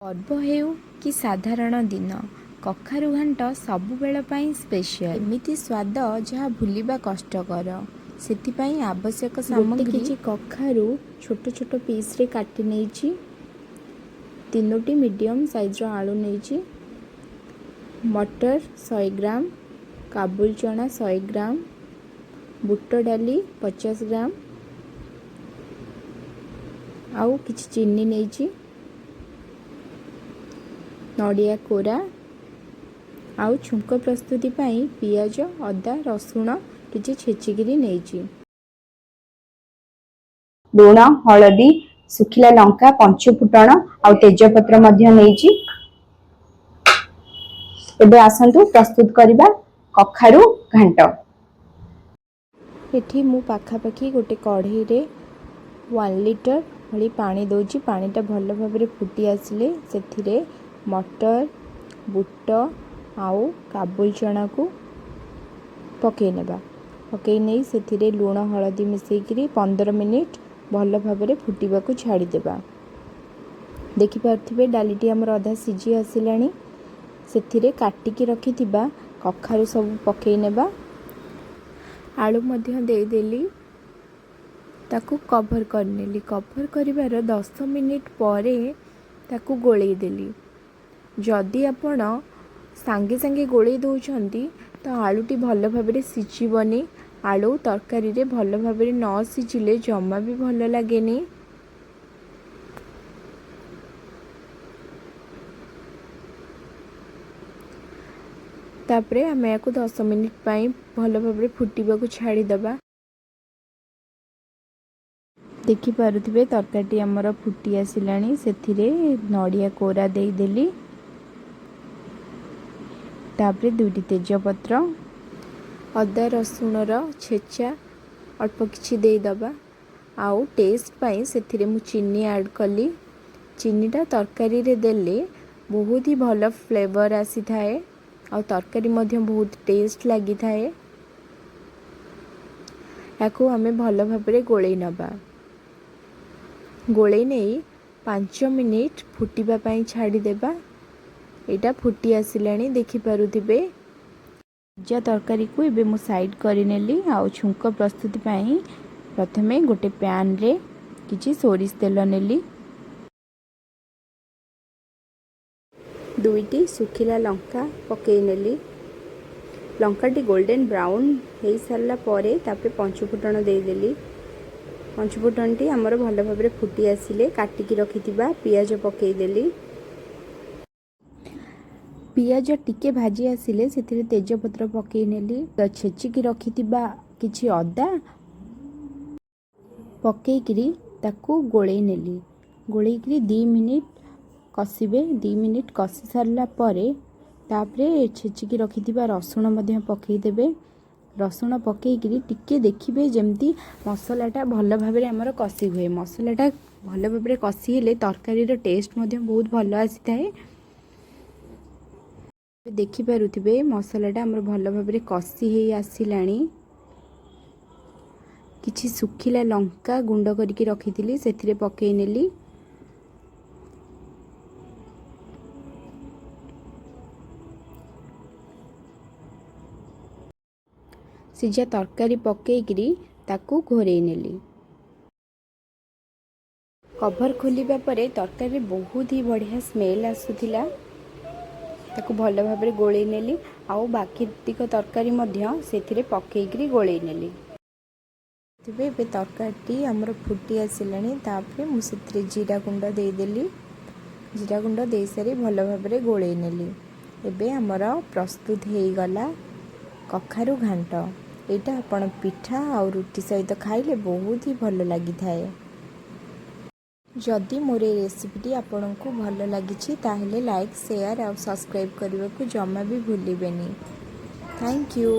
ପର୍ବ ହେଉ କି ସାଧାରଣ ଦିନ, କଖାରୁ ଘାଣ୍ଟ ସବୁବେଳ ପାଇଁ ସ୍ପେଶାଲ। ଏମିତି ସ୍ୱାଦ ଯାହା ଭୁଲିବା କଷ୍ଟକର। ସେଥିପାଇଁ ଆବଶ୍ୟକ ସାମଗ୍ରୀ: 1 କେଜି କଖାରୁ ଛୋଟ ଛୋଟ ପିସ୍ରେ କାଟି ନେଇଛି, ତିନୋଟି ମିଡ଼ିୟମ୍ ସାଇଜ୍ର ଆଳୁ ନେଇଛି, ମଟର 100 ଗ୍ରାମ, କାବୁଲ ଚଣା 100 ଗ୍ରାମ, ବୁଟ ଡାଲି 50 ଗ୍ରାମ ଆଉ କିଛି ଚିନି ନେଇଛି, ନଡ଼ିଆ କୋରା ଆଉ ଛୁଙ୍କ ପ୍ରସ୍ତୁତି ପାଇଁ ପିଆଜ, ଅଦା, ରସୁଣ କିଛି ଛେଚିକିରି ନେଇଛି। ଲୁଣ, ହଳଦୀ, ଶୁଖିଲା ଲଙ୍କା, ପଞ୍ଚୁ ଫୁଟଣ ଆଉ ତେଜପତ୍ର ମଧ୍ୟ ନେଇଛି। ଏବେ ଆସନ୍ତୁ ପ୍ରସ୍ତୁତ କରିବା କଖାରୁ ଘାଣ୍ଟ। ଏଠି ମୁଁ ପାଖାପାଖି ଗୋଟେ କଢ଼େଇରେ 1 ଲିଟର ଭଳି ପାଣି ଦେଉଛି। ପାଣିଟା ଭଲ ଭାବରେ ଫୁଟି ଆସିଲେ ସେଥିରେ ମଟର, ବୁଟ ଆଉ କାବୁଲ ଚଣାକୁ ପକାଇ ନେବା। ପକାଇ ନେଇ ସେଥିରେ ଲୁଣ, ହଳଦୀ ମିଶାଇକିରି 15 ମିନିଟ୍ ଭଲ ଭାବରେ ଫୁଟିବାକୁ ଛାଡ଼ିଦେବା। ଦେଖିପାରୁଥିବେ, ଡାଲିଟି ଆମର ଅଧା ସିଝି ଆସିଲାଣି। ସେଥିରେ କାଟିକି ରଖିଥିବା କଖାରୁ ସବୁ ପକାଇ ନେବା। ଆଳୁ ମଧ୍ୟ ଦେଇଦେଲି। ତାକୁ କଭର୍ କରିନେଲି। କଭର୍ କରିବାର 10 ମିନିଟ୍ ପରେ ତାକୁ ଗୋଳେଇ ଦେଲି। ଯଦି ଆପଣ ସାଙ୍ଗେ ସାଙ୍ଗେ ଗୋଳେଇ ଦେଉଛନ୍ତି, ତ ଆଳୁଟି ଭଲ ଭାବରେ ସିଝିବନି। ଆଳୁ ତରକାରୀରେ ଭଲ ଭାବରେ ନ ସିଝିଲେ ଜମା ବି ଭଲ ଲାଗେନି। ତାପରେ ଆମେ ୟାକୁ 10 ମିନିଟ୍ ପାଇଁ ଭଲ ଭାବରେ ଫୁଟିବାକୁ ଛାଡ଼ିଦେବା। ଦେଖିପାରୁଥିବେ, ତରକାରୀଟି ଆମର ଫୁଟି ଆସିଲାଣି। ସେଥିରେ ନଡ଼ିଆ କୋରା ଦେଇଦେଲି। ତାପରେ ଦୁଇଟି ତେଜପତ୍ର, ଅଦା ରସୁଣର ଛେଚା ଅଳ୍ପ କିଛି ଦେଇଦେବା। ଆଉ ଟେଷ୍ଟ ପାଇଁ ସେଥିରେ ମୁଁ ଚିନି ଆଡ଼୍ କଲି। ଚିନିଟା ତରକାରୀରେ ଦେଲେ ବହୁତ ହି ଭଲ ଫ୍ଲେଭର୍ ଆସିଥାଏ ଆଉ ତରକାରୀ ମଧ୍ୟ ବହୁତ ଟେଷ୍ଟ ଲାଗିଥାଏ। ୟାକୁ ଆମେ ଭଲ ଭାବରେ ଗୋଳେଇ ନେବା। ଗୋଳେଇ ନେଇ 5 ମିନିଟ୍ ଫୁଟିବା ପାଇଁ ଛାଡ଼ିଦେବା। ଏଇଟା ଫୁଟି ଆସିଲାଣି, ଦେଖିପାରୁଥିବେ। ସିଝା ତରକାରୀକୁ ଏବେ ମୁଁ ସାଇଡ଼୍ କରିନେଲି। ଆଉ ଛୁଙ୍କ ପ୍ରସ୍ତୁତି ପାଇଁ ପ୍ରଥମେ ଗୋଟେ ପ୍ୟାନ୍ରେ କିଛି ସୋରିଷ ତେଲ ନେଲି। ଦୁଇଟି ଶୁଖିଲା ଲଙ୍କା ପକାଇ ନେଲି। ଲଙ୍କାଟି ଗୋଲ୍ଡେନ୍ ବ୍ରାଉନ୍ ହେଇସାରିଲା ପରେ ତାପରେ ପଞ୍ଚୁଫୁଟଣ ଦେଇଦେଲି। ପଞ୍ଚୁଫୁଟଣଟି ଆମର ଭଲ ଭାବରେ ଫୁଟି ଆସିଲେ କାଟିକି ରଖିଥିବା ପିଆଜ ପକାଇଦେଲି। ପିଆଜ ଟିକେ ଭାଜି ଆସିଲେ ସେଥିରେ ତେଜପତ୍ର ପକାଇ ନେଲି। ଛେଚିକି ରଖିଥିବା କିଛି ଅଦା ପକାଇକିରି ତାକୁ ଗୋଳେଇ ନେଲି। ଗୋଳେଇକିରି 2 ମିନିଟ୍ କଷିବେ। 2 ମିନିଟ୍ କଷି ସାରିଲା ପରେ ତାପରେ ଛେଚିକି ରଖିଥିବା ରସୁଣ ମଧ୍ୟ ପକାଇଦେବେ। ରସୁଣ ପକାଇକିରି ଟିକେ ଦେଖିବେ, ଯେମିତି ମସଲାଟା ଭଲ ଭାବରେ ଆମର କଷି ହୁଏ। ମସଲାଟା ଭଲ ଭାବରେ କଷି ହେଲେ ତରକାରୀର ଟେଷ୍ଟ ମଧ୍ୟ ବହୁତ ଭଲ ଆସିଥାଏ। ଦେଖିପାରୁଥିବେ, ମସଲାଟା ଆମର ଭଲ ଭାବରେ କଷି ହେଇ ଆସିଲାଣି। କିଛି ଶୁଖିଲା ଲଙ୍କା ଗୁଣ୍ଡ କରିକି ରଖିଥିଲି, ସେଥିରେ ପକାଇ ନେଲି। ସିଝା ତରକାରୀ ପକାଇକିରି ତାକୁ ଘୋଡ଼େଇ ନେଲି। କଭର୍ ଖୋଲିବା ପରେ ତରକାରୀରେ ବହୁତ ହି ବଢ଼ିଆ ସ୍ମେଲ୍ ଆସୁଥିଲା। ତାକୁ ଭଲ ଭାବରେ ଗୋଳେଇ ନେଲି ଆଉ ବାକି ତିକ ତରକାରୀ ମଧ୍ୟ ସେଥିରେ ପକାଇକିରି ଗୋଳେଇ ନେଲି। ତେବେ ଏବେ ତରକାରୀଟି ଆମର ଫୁଟି ଆସିଲାଣି। ତାପରେ ମୁଁ ସେଥିରେ ଜିରା ଗୁଣ୍ଡ ଦେଇଦେଲି। ଜିରା ଗୁଣ୍ଡ ଦେଇସାରି ଭଲ ଭାବରେ ଗୋଳେଇ ନେଲି। ଏବେ ଆମର ପ୍ରସ୍ତୁତ ହେଇଗଲା କଖାରୁ ଘାଣ୍ଟ। ଏଇଟା ଆପଣ ପିଠା ଆଉ ରୁଟି ସହିତ ଖାଇଲେ ବହୁତ ହି ଭଲ ଲାଗିଥାଏ। ଯଦି ମୋର ଏ ରେସିପିଟି ଆପଣଙ୍କୁ ଭଲ ଲାଗିଛି, ତାହେଲେ ଲାଇକ୍, ସେୟାର ଆଉ ସବସ୍କ୍ରାଇବ୍ କରିବାକୁ ଜମା ବି ଭୁଲିବେନି। Thank you.